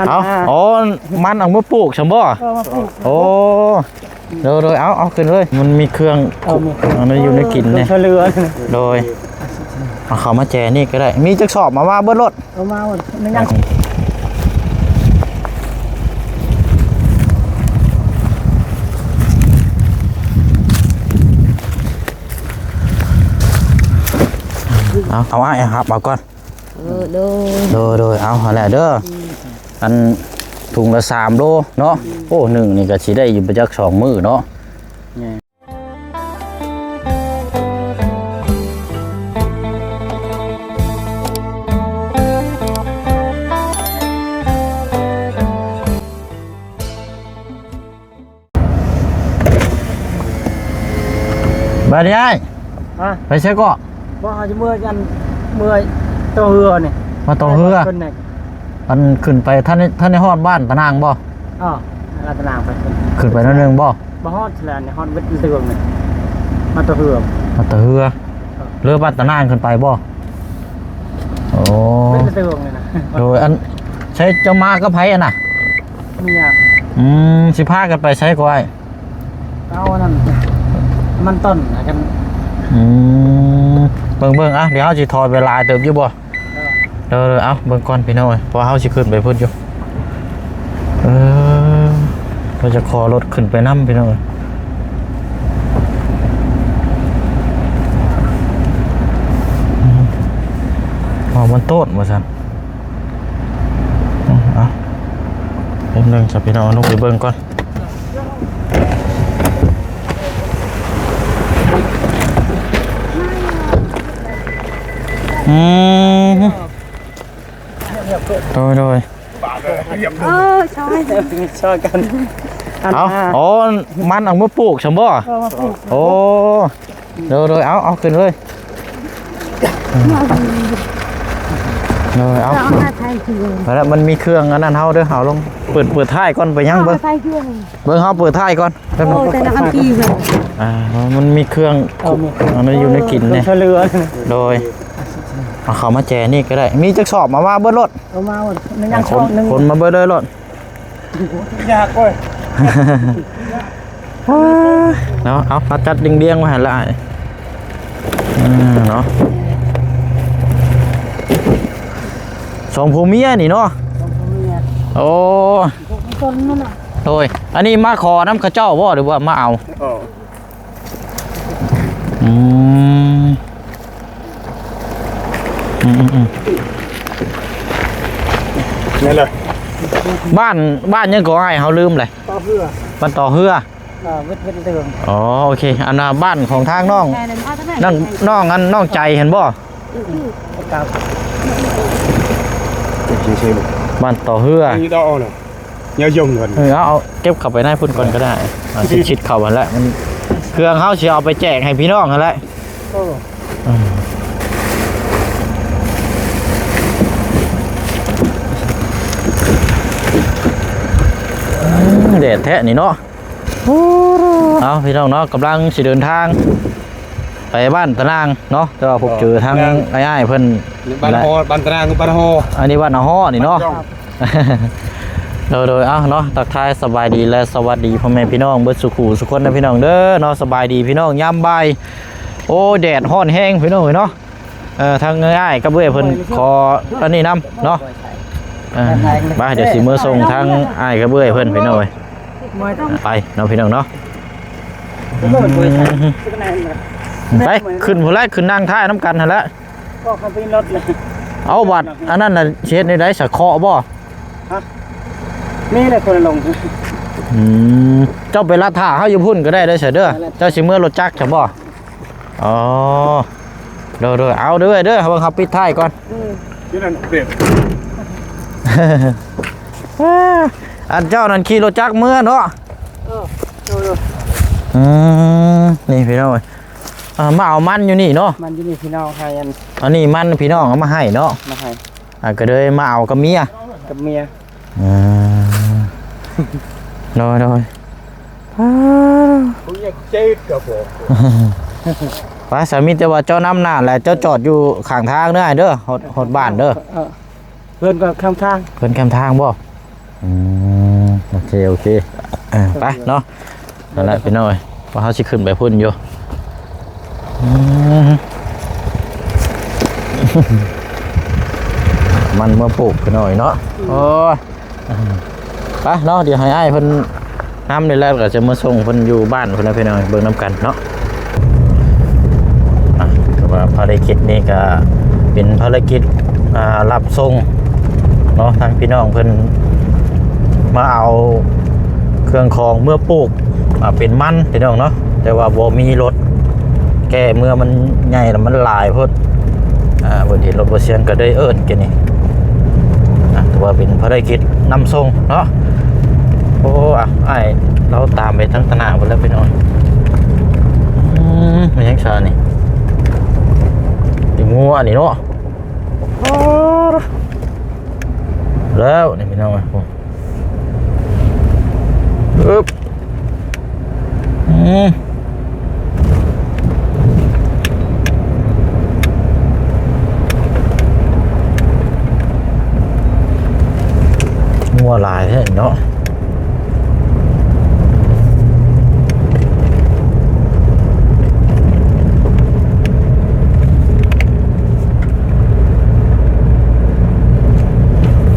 ເອົາ ເອົາ ມັນເອົາມາປູກຊັ້ນບໍ່? ເອີ ມາປູກ ໂອ້ ໂດຍ ໂດຍ ເອົາ ເອົາຂຶ້ນເລີຍ ມັນມີເຄື່ອງ ເອີ ມີເຄື່ອງ ອັນນັ້ນຢູ່ໃນກິນນີ້ ເອີ ເຄື່ອງຊ່ວຍເຫຼືອ ໂດຍ ເອົາເຂົ້າມາແຈນີ້ກໍໄດ້ ມີຈັກສອບເອົາມາເບິດໂລດ ເອົາມາໝົດ ມັນຍັງ ເອົາ ເອົາອ້າຍຮັບເອົາກ່ອນ ເອີ ໂດຍ ໂດຍ ໂດຍ ເອົາຫັ້ນແຫຼະເດີ ອືມ ອັນ ຖົງລະສາມໂລເນາະ ອືມ ໂອ້ ໜຶ່ງນີ້ກໍຊິໄດ້ຢູ່ບໍ່ຈັກສອງມື້ເນາະ ແມ່ນ ບາດນີ້ອ້າຍ ຮະ ໄປໃສເກາະ? ບໍ່ ເຮົາຈະເມືອກັນ ເມືອຕໍ່ເຮືອນີ້ ມາຕໍ່ເຮືອ ຂຶ້ນນີ້ ອັນຂຶ້ນໄປທັນ ທັນໄດ້ຮອດບ້ານຕານາງບໍ່? ອໍ ບ້ານຕານາງໄປ ຂຶ້ນໄປໜ້ອຍໜຶ່ງບໍ່? ບໍ່ຮອດແຫຼະ ຮອດເວັດເລື່ອງນີ້ ມາຕໍ່ເຮືອ ມາຕໍ່ເຮືອ ເອີ ເຮືອບ້ານຕານາງຂຶ້ນໄປບໍ່? ໂອ້ ເປັນຕະເຕີງເລີຍນະ ໂດຍ ອັນ ໃສເຈົ້າມາກັບໃຜຫັ້ນນະ? ເມຍ ອືມ ຊິພາກັນໄປໃສກໍອ້າຍ? ເອົາອັນນັ້ນ ມັນຕົ້ນນະກັນ ອືມ ເບິ່ງໆ ອ່ະ ດຽວເຮົາຊິຖອຍໄປຫຼາຍເຕີບຢູ່ບໍ່? ເອີ ເອີ ເອົາເບິ່ງກ່ອນພີ່ນ້ອງເອີຍ ເພາະວ່າເຮົາຊິຂຶ້ນໄປພຸ້ນຢູ່ ເອີ ເຮົາຈະຂໍລົດຂຶ້ນໄປນຳພີ່ນ້ອງເອີຍ ເອົາມັນໂຕດວ່າຊັ້ນ ເອົາ ແປັບໜຶ່ງຊະພີ່ນ້ອງ ລົງໄປເບິ່ງກ່ອນ ອືມ ໂດຍ ໂດຍ ເອີ ຊ່ອຍ ຊ່ອຍກັນ ເອົາ ອໍ ມັນເອົາມາປູກຊັ້ນບໍ່? ເອີ ມາປູກ ໂອ້ ໂດຍ ໂດຍ ເອົາ ເອົາຂຶ້ນເລີຍ ໂດຍ ເອົາ ເອົາມາໃສ່ຄື ໄປແລ້ວ ມັນມີເຄື່ອງອັນນັ້ນເຮົາເດີ ເອົາລົງ ເປີດ ເປີດທ້າຍກ່ອນ ໄປຍັງເບິ່ງ ເອົາມາໃສ່ຄື ເບິ່ງ ເຮົາເປີດທ້າຍກ່ອນ ໂອ້ ແຕ່ລະອັນກີ້ເພິ່ນ ອ່າ ມັນມີເຄື່ອງ ເອົາ ອັນນັ້ນຢູ່ໃນກິນນີ້ ເອີ ເຄື່ອງຊ່ວຍເຫຼືອ ໂດຍ ເອົາເຂົ້າມາແຈນີ້ກໍໄດ້ ມີຈັກສອບເອົາມາເບິດໂລດ ເອົາມາໝົດ ມັນຍັງ ອ່າ ຄົນ ຊ່ອງໜຶ່ງ ຄົນມາເບິດເລີຍໂລດ ຍາກເວີຍ ເນາະ ເອົາ ເຮົາຈັດລຽງໆໄວ້ຫັ້ນລະອ້າຍ ເອີ ເນາະ ສອງຜົວເມຍນີ້ເນາະ ສອງຜົວເມຍ ໂອ້ ຜູ້ຄົນນັ້ນນະ ໂດຍ ອັນນີ້ມາຂໍນຳເຂົາເຈົ້າບໍ່ ຫຼືວ່າມາເອົາ? ເອີ ອືມ ອືມໆໆ ນີ້ແຫຼະ ບ້ານ ບ້ານຫຍັງກໍອ້າຍ ເຮົາລືມແຫຼະ ຕໍ່ເຮືອ ບ້ານຕໍ່ເຮືອ ເອີ ເວັດ ເວັດເລື່ອງ ອໍ ໂອເຄ ອັນນ່າ ບ້ານຂອງທາງນ້ອງ ແມ່ນ ນ້ອງ ນ້ອງ ອັນ ນ້ອງໃຈຫັ້ນບໍ່? ອືມ ບ້ານຕໍ່ເຮືອ ນີ້ດອກເອົານະ ຍາຢົງກັນ ເອີ ເອົາ ເອົາເກັບເຂົ້າໄປໃນພຸ້ນກ່ອນກໍໄດ້ ເອີ ຊິຊິດເຂົ້າຫັ້ນແຫຼະ ມັນ ເຄື່ອງເຮົາຊິເອົາໄປແຈກໃຫ້ພີ່ນ້ອງຫັ້ນແຫຼະ ເອີ ອືມ ອືມ ແດດແທ້ນີ້ເນາະ ເອົາ ພີ່ນ້ອງເນາະ ກຳລັງຊິເດີນທາງໄປບ້ານຕານາງເນາະ ແຕ່ວ່າພົບເຈີທາງ ເອີ ອ້າຍໆເພິ່ນ ບ້ານນາຮໍ ບ້ານຕານາງ ບ້ານນາຮໍ ອັນນີ້ບ້ານນາຮໍນີ້ເນາະ ບ້ານນາຮໍ ໂດຍໆ ເອົາເນາະ ທັກທາຍສະບາຍດີ ແລະ ສະຫວັດດີພໍ່ແມ່ພີ່ນ້ອງເບິດສູ່ຄູ່ສູ່ຄົນນະພີ່ນ້ອງເດີເນາະ ສະບາຍດີພີ່ນ້ອງຍາມບ່າຍ ໂອ້ ແດດຮ້ອນແຮງພີ່ນ້ອງເອີຍເນາະ ເອີ ທາງອ້າຍກັບເອື້ອຍເພິ່ນຂໍອັນນີ້ນຳເນາະ ເອີ ໄປ ດຽວຊິເມືອສົ່ງທາງອ້າຍກັບເອື້ອຍເພິ່ນພີ່ນ້ອງເອີຍ ໄປເນາະພີ່ນ້ອງເນາະ ໄປ ຂຶ້ນພຸ້ນແຫຼະ ຂຶ້ນນັ່ງທ້າຍນຳກັນຫັ້ນແຫຼະ ກໍຄັນເປັນລົດເລີຍ ເອົາ ບັດອັນນັ້ນນະ ຊິເຮັດແນວໃດສະ ເຄາະບໍ່? ຮະ ມີແຫຼະຄົນລົງ ອືມ ເຈົ້າໄປລັດຖ້າເຮົາຢູ່ພຸ້ນກໍໄດ້ເດີ ເຈົ້າຊິເມືອລົດຈັກຊະບໍ່? ອໍ ໂດຍໆ ເອົາເດີ ເດີ ເບິ່ງເຮົາປິດທ້າຍກ່ອນ ອືມ ຢູ່ນັ້ນເປັນ ອັນເຈົ້ານັ້ນຂີ່ລົດຈັກເມືອເນາະ ເອີ ໂດຍໆ ອືມ ນີ້ພີ່ນ້ອງເອີຍ ອ່າ ມາເອົາມັນຢູ່ນີ້ເນາະ ມັນຢູ່ນີ້ພີ່ນ້ອງ ໃຫ້ອັນ ອັນນີ້ມັນພີ່ນ້ອງເອົາມາໃຫ້ເນາະ ມາໃຫ້ ອ່າ ກໍເລີຍມາເອົາກັບເມຍ ກັບເມຍ ອ່າ ໂດຍໆ ຜູ້ຢາກເຈັບກໍບອກ ໄປ ສາມີແຕ່ວ່າເຈົ້ານຳໜ້າ ແລະ ເຈົ້າຈອດຢູ່ຂ້າງທາງເດີ ເດີ ຮອດ ຮອດບ້ານເດີ ເອີ ເພິ່ນກໍຂ້າມທາງ ເພິ່ນຂ້າມທາງບໍ່? ອືມ ໂອເຄ ໂອເຄ ເອີ ໄປເນາະ ນັ້ນແຫຼະພີ່ນ້ອງເອີຍ ວ່າເຮົາຊິຂຶ້ນໄປພຸ້ນຢູ່ ອືມ ມັນເມືອປູກພີ່ນ້ອງເອີຍເນາະ ໂອ້ຍ ໄປເນາະ ດຽວໃຫ້ອ້າຍເພິ່ນນຳນີ້ແຫຼະ ກໍຈະມາສົ່ງເພິ່ນຢູ່ບ້ານພຸ້ນແຫຼະພີ່ນ້ອງ ເບິ່ງນຳກັນເນາະ. ອ່ະ ຖືວ່າພາລະກິດນີ້ກໍເປັນພາລະກິດ ອ່າ ຮັບສົ່ງເນາະ ທາງພີ່ນ້ອງເພິ່ນມາເອົາເຄື່ອງຂອງເມືອປູກ ອ່າ ເປັນມັນພີ່ນ້ອງເນາະ ແຕ່ວ່າບໍ່ມີລົດແກ່ເມືອ ມັນໃຫຍ່ແລ້ວມັນຫຼາຍໂພດ ອ່າ ເພິ່ນເຫັນລົດບໍ່ຊຽງກໍໄດ້ເອີ້ນ ແກ່ນີ້ ອ່ະ ຖືວ່າເປັນພາລະກິດນຳສົ່ງເນາະ. ໂອ້ ອ່ະ ອ້າຍລາວຕາມໄປທາງຕະໜ້າພຸ້ນແລ້ວພີ່ນ້ອງ. ອືມ ແມ່ນຫຍັງຊະນີ້? ຕິງຫົວນີ້ເນາະ. ອໍ ແລ້ວນີ້ພີ່ນ້ອງເອີຍ ອຶບ ອືມ ງົວຫຼາຍແທ້ເນາະ.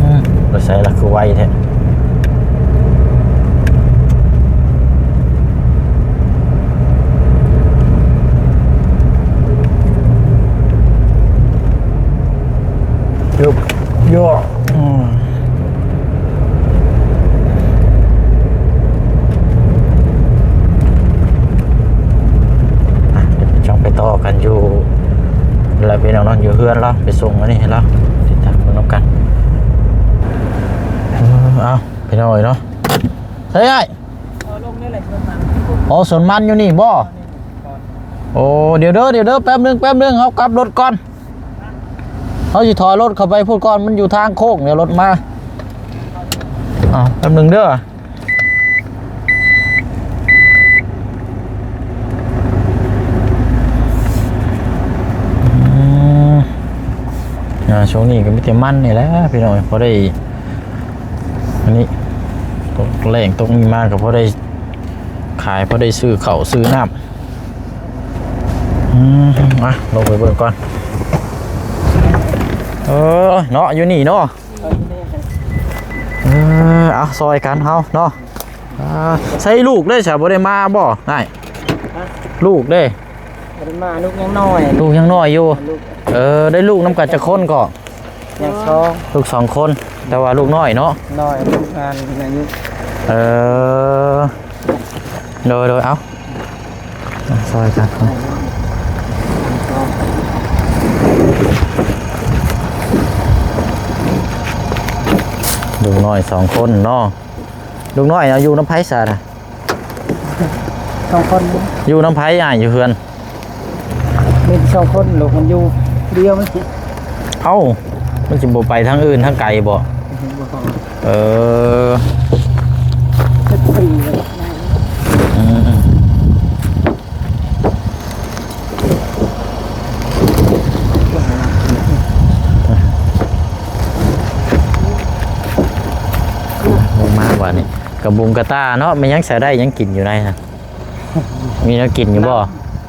ອືມ ໄປໃສລະ ຄືໄວແທ້? ເອີບ ໂຍ ອືມ ອ່ະ ດຽວໄປ ຈັ່ງໄປຕໍ່ກັນຢູ່ ລະເວນເນາະ ຢູ່ເຮືອນລາວ ໄປສົ່ງອັນນີ້ໃຫ້ລາວ ຕິດຕາມເບິ່ງນຳກັນ. ເອີ ເອົາ ພີ່ນ້ອງເອີຍເນາະ ເຮີ້ຍ ອ້າຍ ອໍ ສວນມັນຢູ່ນີ້ບໍ່? ໂອ້ ດຽວເດີ ດຽວເດີ ແປັບໜຶ່ງ ແປັບໜຶ່ງ ເຮົາກັບລົດກ່ອນ ເຮົາຊິຖອຍລົດເຂົ້າໄປພຸ້ນກ່ອນ ມັນຢູ່ທາງໂຄ້ງ ດຽວລົດມາ. ອ່າ ແປັບໜຶ່ງເດີ ອືມ ອ່າ ຊ່ວງນີ້ກໍມີແຕ່ມັນນີ້ແຫຼະພີ່ນ້ອງ ພໍໄດ້ ອັນນີ້ຕົກແລ້ງຕົກນີ້ມາກໍພໍໄດ້ຂາຍ ພໍໄດ້ຊື້ເຂົ້າຊື້ນ້ຳ. ອືມ ມາລົງໄປເບິ່ງກ່ອນ. ເອີ ເນາະ ຢູ່ນີ້ເນາະ. ເອີ ເອົາ ຊ່ອຍກັນເຮົາເນາະ. ອ່າ ໃສລູກເດ້ ສະ ບໍ່ໄດ້ມາບໍ່ ອ້າຍ? ຮະ? ລູກເດ້? ບໍ່ໄດ້ມາ ລູກຍັງນ້ອຍ ລູກຍັງນ້ອຍຢູ່. ລູກ ເອີ ໄດ້ລູກນຳກັນຈັກຄົນກໍ? ຍັງສອງ ລູກສອງຄົນ ແຕ່ວ່າລູກນ້ອຍເນາະ. ນ້ອຍ ລູກງານອາຍຸ ເອີ ໂດຍ ໂດຍ ເອົາ ຊ່ອຍກັນ ລູກນ້ອຍສອງຄົນເນາະ. ລູກນ້ອຍເອົາຢູ່ນຳໃຜຊະນະ? ສອງຄົນ ຢູ່ນຳໃຜອ້າຍຢູ່ເຮືອນ? ມີສອງຄົນ ລູກມັນຢູ່ດຽວມັນຊິ ເອົ້າ ມັນຊິບໍ່ໄປທາງອື່ນທາງໄກບໍ່? ບໍ່ ເອີ ເຈັດປີແລ້ວ ອືມ ລົງມາບາດນີ້ ກະບຸງກະຕ່າເນາະ ແມ່ນຫຍັງ ໃສ່ໄດ້ຫຍັງກິນຢູ່ໃນຫັ້ນ? ມີແນວກິນຢູ່ບໍ່?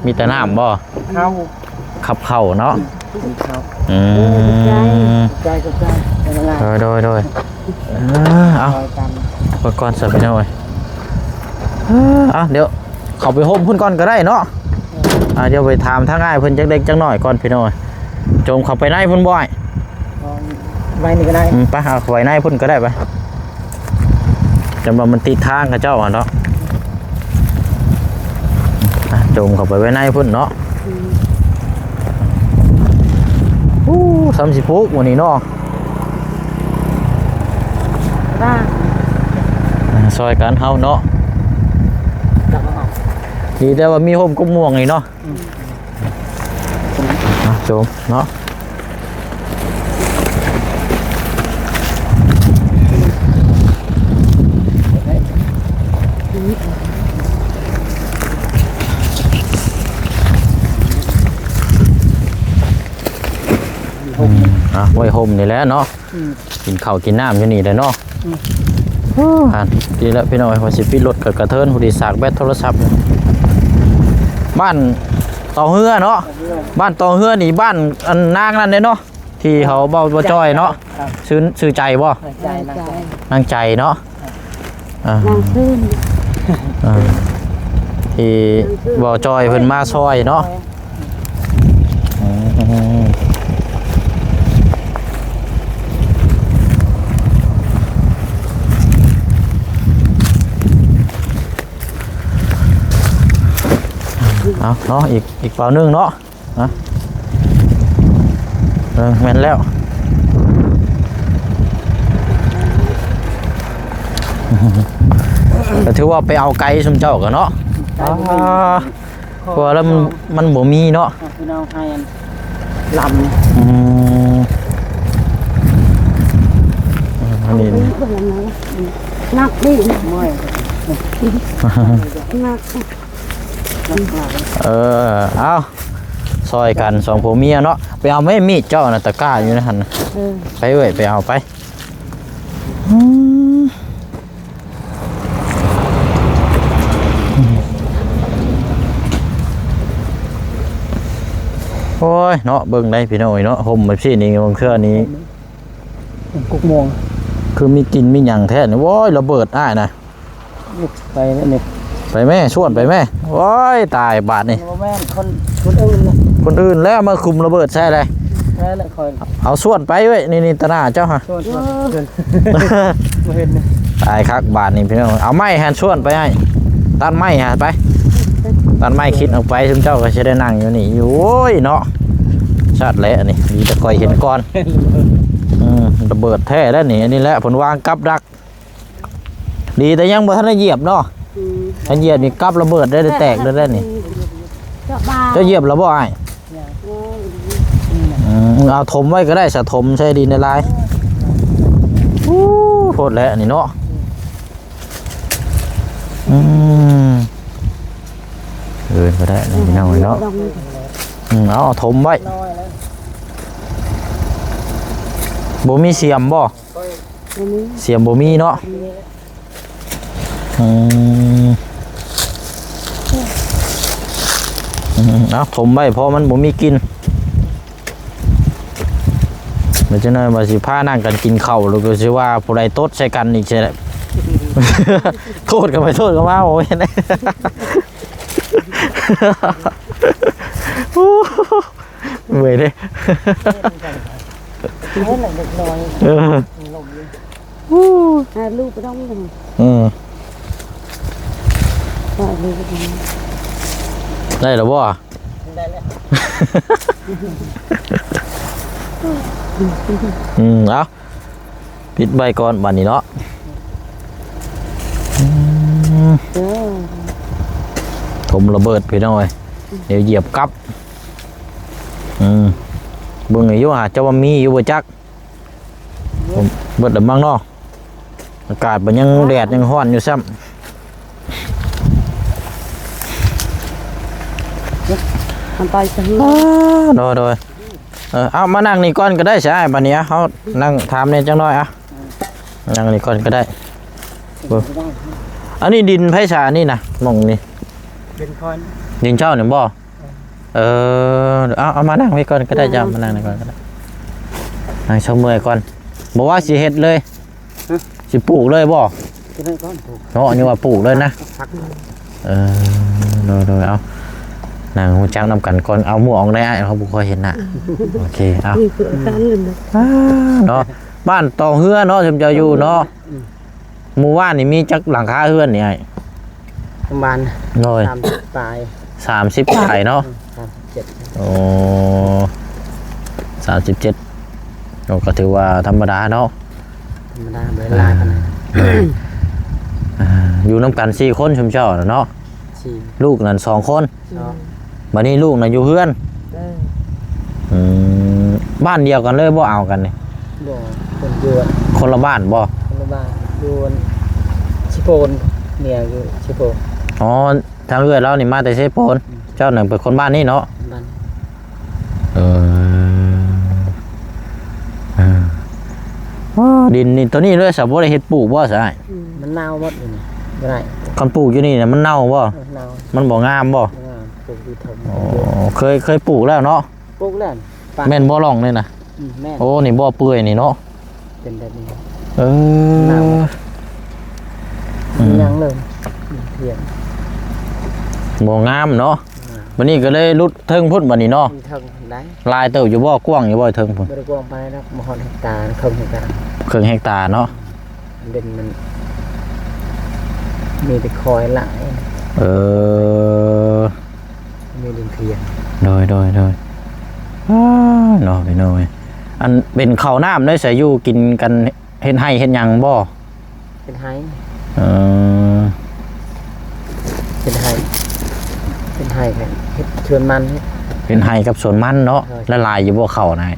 ມີແຕ່ນ້ຳບໍ່? ເຂົ້າ ກັບເຂົ້າເນາະ ກິນເຂົ້າ ອືມ ຂອບໃຈ ຂອບໃຈ ໂດຍ ໂດຍ ໂດຍ ເອີ ເອົາ ຊ່ອຍກັນ ເອົາກ່ອນຊະພີ່ນ້ອງເອີຍ ເອີ ເອົາ ດຽວເຂົ້າໄປໂຮມພຸ້ນກ່ອນກໍໄດ້ເນາະ ເອີ ອ່າ ດຽວໄປຖາມທາງອ້າຍເພິ່ນຈັກເລັກຈັກນ້ອຍກ່ອນພີ່ນ້ອງເອີຍ ໂຈມເຂົ້າໄປໃນພຸ້ນບໍ່ອ້າຍ? ໄວ້ນີ້ກໍໄດ້ ອືມ ໄປ ເອົາໄວ້ໃນພຸ້ນກໍໄດ້ ໄປ ຈັ່ງວ່າມັນຕິດທາງເຂົາເຈົ້າຫັ້ນເນາະ ອ່ະ ໂຈມເຂົ້າໄປໄວ້ໃນພຸ້ນເນາະ ອືມ ໂອ້ ສ່ຳຊິພຸກມື້ນີ້ເນາະ ອ່າ ຊ່ອຍກັນເຮົາເນາະ ດີແຕ່ວ່າມີຮົ່ມກົກມ່ວງນີ້ເນາະ. ອືມ ອ່ະ ໂຈມເນາະ ອ່ະ ໄວ້ຮົ່ມນີ້ແຫຼະເນາະ ອືມ ກິນເຂົ້າກິນນ້ຳຢູ່ນີ້ແຫຼະເນາະ ອືມ ໂອ້ ຫັ້ນ ດີແລ້ວພີ່ນ້ອງເອີຍ ວ່າຊິປິດລົດກໍກະເທີນ ຜູ້ດີສາກແບັດໂທລະສັບ. ບ້ານຕອງເຮືອເນາະ ບ້ານຕອງເຮືອນີ້ ບ້ານອັນນາງນັ້ນເດ້ເນາະ ທີ່ເຮົາເວົ້າ ເວົ້າຈ້ອຍເນາະ. ຊື່ ຊື່ໃຈບໍ່? ໃຈ ນາງໃຈ ນາງໃຈເນາະ. ອ່າ ນາງຊື່ນ ອ່າ ທີ່ບໍ່ຈ່ອຍເພິ່ນມາຊ່ອຍເນາະ. ອືມ ເອົາເນາະ ອີກ ອີກເປົາໜຶ່ງເນາະ. ຮະ ເອີ ແມ່ນແລ້ວ ກໍຖືວ່າໄປເອົາໄກຊຸມເຈົ້າກໍເນາະ. ໄກ ອ່າ ເພາະວ່າລະມັນ ມັນບໍ່ມີເນາະ ພີ່ນ້ອງໃຫ້ອັນລຳ. ອືມ ອັນນີ້ ໜັກດີ ເມື່ອຍ ໜັກ ເອີ ເອົາ ຊ່ອຍກັນສອງຜົວເມຍເນາະ. ໄປເອົາແມ່ມີດເຈົ້ານະ ຕະກ້າຢູ່ໃນຫັ້ນ. ເອີ ໄປເອີຍ ໄປເອົາໄປ. ອືມ ໂອ້ຍເນາະ ເບິ່ງໄດ້ພີ່ນ້ອງເອີຍເນາະ ຮົ່ມແບບຊີ້ນີ້ ບາງເທື່ອນີ້ ຫົກໂມງ ຄືມີກິ່ນມີຫຍັງແທ້ນີ້. ໂອ້ຍ ລະເບີດອ້າຍນະ. ໄປແລ້ວນີ້ ໄປແມ່ ຊວນໄປແມ່. ໂອ້ຍ ຕາຍບາດນີ້ ບໍ່ແມ່ນ ຄົນ ຄົນອື່ນນະ ຄົນອື່ນແລ້ວມາຄຸມລະເບີດໃສ່ແລ້ວ. ແລ້ວແຫຼະ ຂ້ອຍ ເອົາ ຊວນໄປເວີ້ຍ ນີ້ ນີ້ ຕາໜ້າເຈົ້າຫະ ຊວນ ຊວນ ຊວນ ບໍ່ເຫັນນະ. ຕາຍຄັກບາດນີ້ພີ່ນ້ອງ ເອົາໄມ້ຫັ້ນ ຊວນໄປໃຫ້ ຕັດໄມ້ຫາໄປ ຕັດໄມ້ຄິດອອກໄປ ຊຸມເຈົ້າກໍຊິໄດ້ນັ່ງຢູ່ນີ້. ໂອ້ຍເນາະ ຊັດແຫຼະນີ້ ມີແຕ່ຂ້ອຍເຫັນກ່ອນ. ອືມ ລະເບີດແທ້ແລ້ວນີ້ ອັນນີ້ແຫຼະ ເພິ່ນວາງກັບດັກ. ດີແຕ່ຍັງບໍ່ທັນໄດ້ຢຽບເນາະ. ອືມ ຖ້າຢຽບນີ້ກັບລະເບີດໄດ້ ໄດ້ແຕກໄດ້ ໄດ້ນີ້. ເຈົ້າ ເຈົ້າຢຽບແລ້ວບໍ່ອ້າຍ? ອືມ ເອົາຖົມໄວ້ກໍໄດ້ສະ ຖົມໃສ່ດິນຫຼາຍໆ. ໂອ້ ໂພດແຫຼະນີ້ເນາະ. ອືມ ເອີ ກໍໄດ້ພີ່ນ້ອງເນາະ. ອືມ ເອົາ ເອົາຖົມໄວ້. ບໍ່ມີສຽມບໍ່? ບໍ່ມີ ສຽມບໍ່ມີເນາະ. ອືມ ອືມ ເອົາ ຖົມໄວ້ ເພາະມັນບໍ່ມີກິ່ນ. ແລ້ວຈັ່ງໃດວ່າຊິພານັ່ງກັນກິນເຂົ້າ ແລ້ວກໍຊິວ່າຜູ້ໃດຕົດໃສ່ກັນອີກຊີ້ແຫຼະ. ໂທດກັນໄປໂທດກັນມາ ໂອ້ຍ ເມື່ອຍເດ້. ເອີ ເອີ ລູກໄປຕ້ອງ ເອີ ໄດ້ແລ້ວບໍ່? ໄດ້ແລ້ວ. ອືມ ເອົາ ປິດໄວ້ກ່ອນບາດນີ້ເນາະ. ອືມ ຖົມລະເບີດພີ່ນ້ອງເອີຍ ດຽວຢຽບກັບ. ອືມ ເບິ່ງຢູ່ຫາ ເຈົ້າວ່າມີຢູ່ບໍ່ຈັກ. ເບິດແລ້ວມັ້ງເນາະ ອາກາດມັນຍັງແດດຍັງຮ້ອນຢູ່ຊ້ຳ. ມັນໄປຊະ ໂດຍ ໂດຍ. ເອີ ເອົາ ມານັ່ງນີ້ກ່ອນກໍໄດ້ຊະອ້າຍ ບາດນີ້ເຮົານັ່ງຖາມແດ່ຈັກໜ້ອຍ. ເອົາ ນັ່ງນີ້ກ່ອນກໍໄດ້. ເບິ່ງ ອັນນີ້ດິນໃຜຊະນີ້ນະ ໝ່ອງນີ້? ດິນຂ້ອຍ ດິນເຈົ້ານີ້ບໍ່? ເອີ ເອົາ ເອົາມານັ່ງໄວ້ກ່ອນກໍໄດ້ ເຈົ້າມານັ່ງນີ້ກ່ອນກໍໄດ້ ນັ່ງເຊົາເມື່ອຍກ່ອນ. ບໍ່ວ່າຊິເຮັດເລີຍ ຮະ ຊິປູກເລີຍບໍ່? ເຮັດໄວ້ກ່ອນ ປູກ ເນາະ ຍັງວ່າປູກເລີຍນະ ພັກ ເອີ ໂດຍໆ. ເອົາ ນັ່ງຮູ້ຈັກນຳກັນກ່ອນ ເອົາໝວກອອກໄດ້ອ້າຍ ເຮົາບໍ່ຄ່ອຍເຫັນໜ້າ. ໂອເຄ ເອົາ ເນາະ ບ້ານຕອງເຮືອເນາະ ຊຸມເຈົ້າຢູ່ເນາະ. ອືມ ໝູ່ບ້ານນີ້ມີຈັກຫຼັງຄາເຮືອນນີ້ອ້າຍ? ປະມານ ໂດຍ ສາມສິບປາຍ ສາມສິບປາຍເນາະ. ອືມ ສາມສິບເຈັດ ໂອ້ ສາມສິບເຈັດ ໂອ້ ກໍຖືວ່າທຳມະດາເນາະ ທຳມະດາ ບໍ່ໄດ້ຫຼາຍປານໃດ. ເອີ ອ່າ ຢູ່ນຳກັນສີ່ຄົນຊຸມເຈົ້ານະເນາະ. ສີ່ ລູກນັ້ນສອງຄົນ ເນາະ ບາດນີ້ລູກນະຢູ່ເຮືອນ. ເອີ ອືມ ບ້ານດຽວກັນເລີຍບໍ່ ເອົາກັນນີ້? ບໍ່ ຄົນຢູ່ ຄົນລະບ້ານບໍ່? ຄົນລະບ້ານ ຢູ່ເຊໂປນ ເມຍຢູ່ເຊໂປນ. ອໍ ທາງເອື້ອຍລາວນີ້ມາແຕ່ເຊໂປນ. ອືມ ເຈົ້ານັ້ນເປັນຄົນບ້ານນີ້ເນາະ? ບ້ານ ເອີ ເອີ ອ້າ ດິນນີ້ ໂຕນີ້ເລີຍ ສາບໍ່ໄດ້ເຮັດປູກບໍ່ສາອ້າຍ? ອືມ ມັນເນົ່າໝົດຢູ່ນີ້ ບໍ່ໄດ້ ຄັນປູກຢູ່ນີ້ນະ ມັນເນົ່າບໍ່? ເອີ ເນົ່າ ມັນບໍ່ງາມບໍ່? ບໍ່ງາມ ປູກຢູ່ເທິງ ໂອ້ ເຄີຍ ເຄີຍປູກແລ້ວເນາະ? ປູກແລ້ວ ແມ່ນບໍ່ ຮ່ອງນີ້ນະ? ອືມ ແມ່ນ ໂອ້ ນີ້ບໍ່ເປື່ອຍນີ້ເນາະ ເປັນແບບນີ້ ເອີ ເນົ່າ ອືມ ຍັງເລີຍ ເພຍງ ບໍ່ງາມເນາະ ອ່າ ບັດນີ້ກໍເລີຍຫຼຸດເທິງພຸ້ນບັດນີ້ເນາະ ເທິງພຸ້ນໄດ໋ ຫຼາຍເຕີບຢູ່ບໍ່? ກວ້າງຢູ່ບໍ່ເທິງພຸ້ນ? ບໍ່ໄດ້ກວ້າງປານໃດດອກ ບໍ່ຮອດເຮັກຕາ ເຄິ່ງເຮັກຕາ ເຄິ່ງເຮັກຕາເນາະ ດິນມັນມີແຕ່ຄອຍຫຼາຍ ເອີ ມີດິນເພຍງ ໂດຍ ໂດຍ ໂດຍ ອ້າ ເນາະ ພີ່ນ້ອງເອີຍ ອັນເປັນເຂົ້ານ້ຳໄດ້ໃສ ຢູ່ກິນກັນ ເຮັດໄຮ່ເຮັດຫຍັງບໍ່? ເຮັດໄຮ່ ເອີ ເຮັດໄຮ່ ເຮັດໄຮ່ ເຮັດສວນມັນ ເຮັດໄຮ່ກັບສວນມັນເນາະ ໂດຍ ລະຫຼາຍຢູ່ບໍ່ເຂົ້ານະ?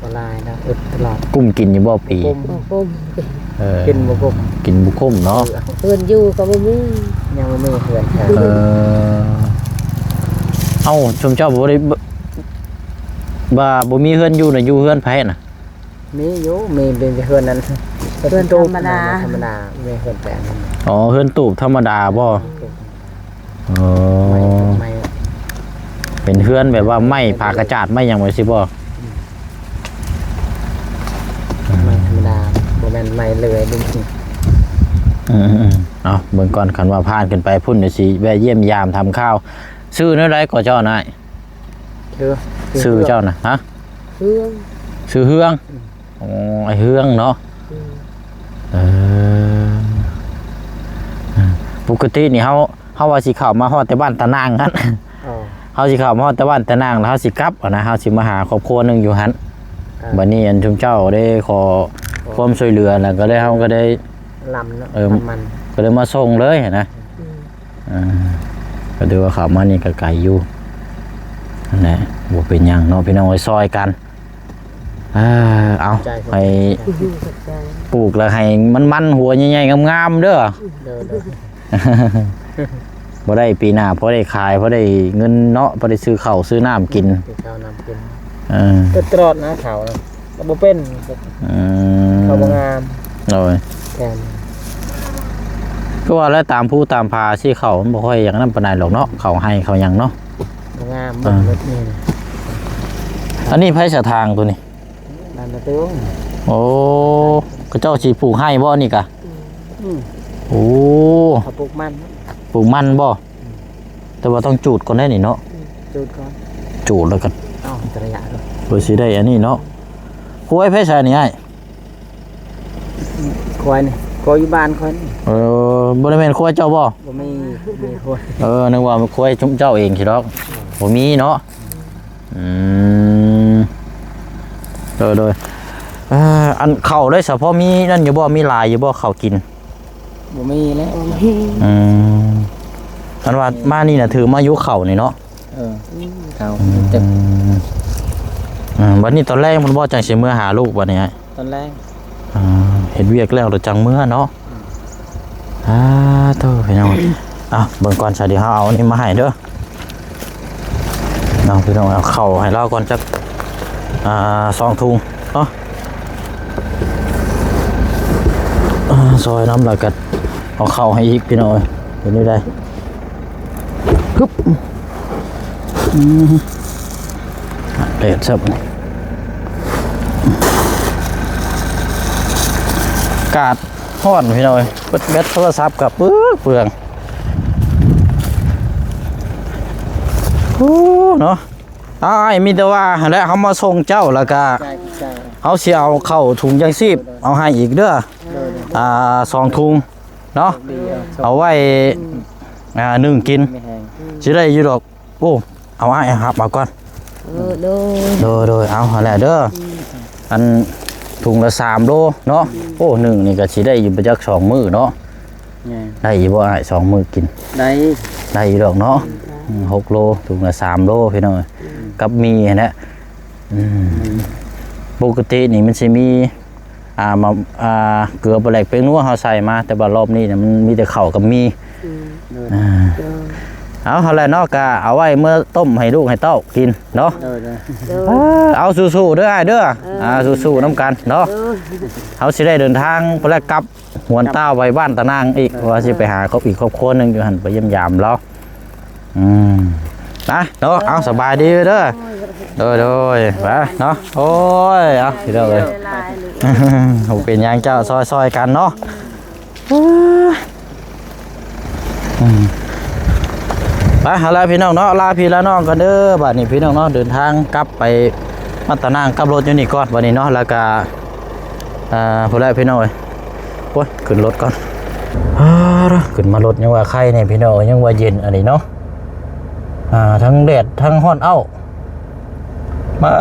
ບໍ່ຫຼາຍດອກ ອຶດຕະຫຼອດ ກຸ້ມກິນຢູ່ບໍ່ປີ? ບໍ່ກຸ້ມ ບໍ່ກຸ້ມ ເອີ ກິນບໍ່ກຸ້ມ ກິນບໍ່ກຸ້ມເນາະ ເອີ ເຮືອນຢູ່ກໍບໍ່ມີ ຍັງບໍ່ມີເຮືອນ ເອີ ເອົ້າ ຊຸມເຈົ້າບໍ່ໄດ້ ວ່າບໍ່ມີເຮືອນຢູ່ນະ ຢູ່ເຮືອນໃຜນະ? ມີຢູ່ ມີເປັນເຮືອນນັ້ນ ເຮືອນທຳມະດາ ເຮືອນທຳມະດາ ມີເຮືອນແປງ ອໍ ເຮືອນຕູບທຳມະດາບໍ່? ອໍ ໄມ້ ໄມ້ ເປັນເຮືອນແບບວ່າໄມ້ຜ້າກະຈາດ ໄມ້ຫຍັງໄວ້ຊີ້ບໍ່? ອືມ ໄມ້ທຳມະດາ ບໍ່ແມ່ນໄມ້ເລື່ອຍ ອືມໆໆ ເອົາເບິ່ງກ່ອນ ຄັນວ່າຜ່ານຂຶ້ນໄປພຸ້ນ ດຽວຊິແວະຢ້ຽມຢາມຖາມຂ່າວ ຊື່ແນວໃດກໍເຈົ້ານາຍ? ເອີ ຊື່ເຈົ້ານະ? ຮະ? ເຮືອງ ຊື່ເຮືອງ ອືມ ອໍ ອ້າຍເຮືອງເນາະ ອືມ ເອີ ປົກກະຕິນີ້ເຮົາ ເຮົາວ່າຊິເຂົ້າມາຮອດແຕ່ບ້ານຕານາງຫັ້ນ ອໍ ເຮົາຊິເຂົ້າມາຮອດແຕ່ບ້ານຕານາງ ແລ້ວເຮົາຊິກັບຫັ້ນນະ ເຮົາຊິມາຫາຄອບຄົວໜຶ່ງຢູ່ຫັ້ນ ອ່າ ບັດນີ້ອັນຊຸມເຈົ້າໄດ້ຂໍ ຂໍ ຄວາມຊ່ວຍເຫຼືອ ແລ້ວກໍໄດ້ ເຮົາກໍໄດ້ ລຳເນາະ ເອີ ລຳມັນ ກໍເລີຍມາສົ່ງເລີຍຫັ້ນນະ ອືມ ອ່າ ກໍຖືວ່າເຂົ້າມານີ້ກໍໄກຢູ່ ຫັ້ນແຫຼະ ບໍ່ເປັນຫຍັງເນາະ ພີ່ນ້ອງເອີຍ ຊ່ອຍກັນ ເອີ ເອົາ ໃຫ້ ຂອບໃຈ ປູກແລ້ວໃຫ້ມັນໆ ຫົວໃຫຍ່ໆ ງາມໆ ເດີ ໂດຍ ໂດຍ ບໍ່ໄດ້ ປີໜ້າພໍໄດ້ຂາຍ ພໍໄດ້ເງິນເນາະ ພໍໄດ້ຊື້ເຂົ້າຊື້ນ້ຳກິນ ຊື້ເຂົ້ານ້ຳກິນ ເອີ ເຮັດຕະຫຼອດນະ ເຂົ້ານະ ກໍບໍ່ເປັນ ອືມ ເຂົ້າບໍ່ງາມ ໂດຍ ແມ່ນ ຄືວ່າແລ້ວ ຕາມພູຕາມຜາຊີ້ ເຂົ້າມັນບໍ່ຄ່ອຍຫຍັງນັ້ນປານໃດດອກເນາະ ເຂົ້າໄຮ່ເຂົ້າຫຍັງເນາະ ບໍ່ງາມ ອ່າ ເບິ່ງເບິດນີ້ ອັນນີ້ໃຜສະທາງໂຕນີ້? ບ້ານນາເຕີງ ໂອ້ ເຂົາເຈົ້າຊິປູກໄຮ່ບໍ່ນີ້ກະ? ອືມ ໂອ້ ເຂົາປູກມັນ ປູກມັນບໍ່? ອືມ ແຕ່ວ່າຕ້ອງຈູດກ່ອນໄດ໋ນີ້ເນາະ ອືມ ຈູດກ່ອນ ຈູດແລ້ວກໍ ເອົາ ແຕ່ລະຢ່າງ ເພື່ອຊິໄດ້ອັນນີ້ເນາະ ຄວາຍໃຜຊະນີ້ອ້າຍ? ຄວາຍນີ້ ຄວາຍຢູ່ບ້ານຂ້ອຍນີ້ ເອີ ບໍ່ໄດ້ແມ່ນຄວາຍເຈົ້າບໍ່? ບໍ່ມີ ມີຄວາຍ ເອີ ນຶກວ່າຄວາຍຊຸມເຈົ້າເອງຊິດອກ ບໍ່ມີເນາະ ອືມ ໂດຍ ໂດຍ ເອີ ອັນເຂົ້າໄດ້ສະ ພໍມີນັ້ນຢູ່ບໍ່? ມີຫຼາຍຢູ່ບໍ່ເຂົ້າກິນ? ບໍ່ມີແລ້ວ ອືມ ອັນວ່າມານີ້ນະ ຖືມາຢູ່ເຂົ້ານີ້ເນາະ ເອີ ເຂົ້າ ອືມ ເຕັມ ອືມ ບັດນີ້ຕອນແລງພຸ້ນບໍ່ ຈັ່ງຊິເມືອຫາລູກບັດນີ້? ຕອນແລງ ອ່າ ເຮັດວຽກແລ້ວລະຈັ່ງເມືອເນາະ ອືມ ອ່າ ໂທ້ ພີ່ນ້ອງ ເອົາ ເບິ່ງກ່ອນຊະ ດຽວເຮົາເອົາອັນນີ້ມາໃຫ້ເດີ ເນາະ ພີ່ນ້ອງ ເອົາເຂົ້າໃຫ້ລາວກ່ອນຈັກ ອ່າ ສອງຖົງເນາະ ອ່າ ຊ່ອຍນຳ ແລ້ວກໍເອົາເຂົ້າໃຫ້ອີກ ພີ່ນ້ອງເອີຍ ເປັນແນວໃດ? ຮຶບ ອືມ ແດດຊະ ອາກາດຮ້ອນ ພີ່ນ້ອງເອີຍ ເບິດແບັດໂທລະສັບກໍເປືອງ ເປືອງ ໂອ້ ເນາະ ອ້າຍ ມີແຕ່ວ່າຫັ້ນແຫຼະ ເຮົາມາສົ່ງເຈົ້າ ແລ້ວກໍ ໃຈ ໃຈ ເຮົາຊິເອົາເຂົ້າຖົງຢາງຊີບ ໂດຍ ເອົາໃຫ້ອີກເດີ ໂດຍ ອ່າ ສອງຖົງ ເນາະ ດີ ເອົາໄວ້ ອືມ ອ່າ ໜຶ້ງກິນ ມີແຮງ ຊິໄດ້ຢູ່ດອກ ໂອ້ ເອົາອ້າຍຮັບເອົາກ່ອນ ເອີ ໂດຍ ໂດຍ ໂດຍ ເອົາຫັ້ນແຫຼະເດີ ອືມ ອັນຖົງລະສາມໂລເນາະ ອືມ ໂອ້ ໜຶ້ງນີ້ກໍຊິໄດ້ຢູ່ບໍ່ຈັກສອງມື້ເນາະ ແມ່ນ ໄດ້ຢູ່ບໍ່ອ້າຍ ສອງມື້ກິນ ໄດ້ ໄດ້ຢູ່ດອກເນາະ ອືມ ອືມ ຫົກໂລ ຖົງລະສາມໂລ ພີ່ນ້ອງເອີຍ ອືມ ກັບໝີ່ຫັ້ນແຫຼະ ອືມ ອືມ ປົກກະຕິນີ້ມັນຊິມີ ອ່າ ມາ ອ່າ ເກືອ ປາແຫຼກ ແປ້ງນົວ ເຮົາໃສ່ມາ ແຕ່ວ່າລອບນີ້ນະ ມັນມີແຕ່ເຂົ້າກັບໝີ່ ອືມ ອ່າ ໂດຍ ເອົາຫັ້ນແຫຼະເນາະ ກະເອົາໄວ້ເມືອຕົ້ມໃຫ້ລູກໃຫ້ເຕົ້າກິນເນາະ. ໂດຍໆ ເອີ ເອົາສູ້ໆເດີອ້າຍເດີ. ເອີ ອ່າ ສູ້ໆນຳກັນເນາະ. ເອີ ເຮົາຊິໄດ້ເດີນທາງພຸ້ນແຫຼະ ກັບຫວນຕາໄປບ້ານຕານາງອີກ ເອີ ວ່າຊິໄປຫາຄອບອີກຄອບຄົວໜຶ່ງຢູ່ຫັ້ນ ໄປຢ້ຽມຢາມລາວ. ອືມ ນະເນາະ. ເອົາ ສະບາຍດີເດີ. ໂດຍໆ ໄປເນາະ. ໂອ້ຍ ເອົາ ພີ່ນ້ອງເອີຍ ບໍ່ເປັນຫຍັງເຈົ້າ ຊ່ອຍໆກັນເນາະ. ອືມ ໄປ ເອົາລະພີ່ນ້ອງເນາະ ລາພີ່ລານ້ອງກ່ອນເດີ. ບາດນີ້ພີ່ນ້ອງເນາະ ເດີນທາງກັບໄປບ້ານຕານາງ ກັບລົດຢູ່ນີ້ກ່ອນບາດນີ້ເນາະ. ແລ້ວກະ ອ່າ ພຸ້ນແຫຼະພີ່ນ້ອງເອີຍ. ໂອ້ຍ ຂຶ້ນລົດກ່ອນ. ອ່າ ຂຶ້ນມາລົດຍັງວ່າໄຄແດ່ພີ່ນ້ອງເອີຍ ຍັງວ່າເຢັນອັນນີ້ເນາະ. ອ່າ ທັງແດດທັງຮ້ອນເອົ້າ ມາ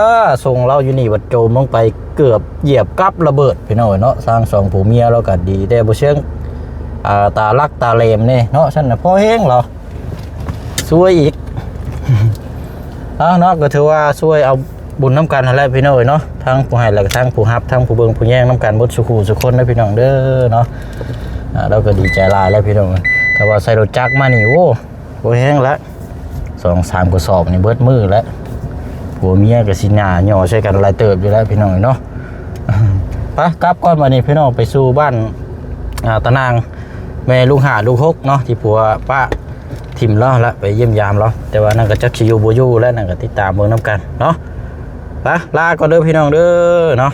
ສົ່ງລາວຢູ່ນີ້ ບັດໂຈມລົງໄປເກືອບຢຽບກັບລະເບີດພີ່ນ້ອງເອີຍເນາະ. ທາງສອງຜົວເມຍລາວກະດີແຕ່ບໍ່ເຊີງ ອ່າ ຕາຫຼັກຕາແຫຼມແດ່ເນາະ. ຊັ້ນນະພໍແຮງລາວ ຊວຍອີກ. ເອົາເນາະ ກໍຖືວ່າຊ່ວຍເອົາບຸນນຳກັນຫັ້ນແຫຼະພີ່ນ້ອງເອີຍເນາະ. ທັງຜູ້ໃຫ້ ແລະ ທັງຜູ້ຮັບ ທັງຜູ້ເບິ່ງຜູ້ແຍງນຳກັນເບິດສູ່ຄູ່ສູ່ຄົນເດີພີ່ນ້ອງເດີເນາະ. ອ່າ ລາວກໍດີໃຈຫຼາຍແລ້ວພີ່ນ້ອງ. ແຕ່ວ່າໃສ່ລົດຈັກມານີ້ ໂອ້ ບໍ່ແຮງລະ ສອງສາມກະສອບນີ້ເບິດມື້ແລ້ວ. ຜົວເມຍກໍຊິໜ້າຫຍໍ້ໃສ່ກັນຫຼາຍເຕີບຢູ່ແລ້ວພີ່ນ້ອງເນາະ. ໄປກັບກ່ອນບາດນີ້ພີ່ນ້ອງ ໄປສູ່ບ້ານ ອ່າ ຕານາງ ແມ່ລູກຫ້າລູກຫົກເນາະ ທີ່ຜົວປະຖິ້ມລາວລະ ໄປຢ້ຽມຢາມລາວ. ແຕ່ວ່ານັ້ນກໍຈັກຊິຢູ່ບໍ່ຢູ່ແລ້ວ ນັ້ນກໍຕິດຕາມເບິ່ງນຳກັນເນາະ. ໄປ ລາກ່ອນເດີພີ່ນ້ອງເດີເນາະ.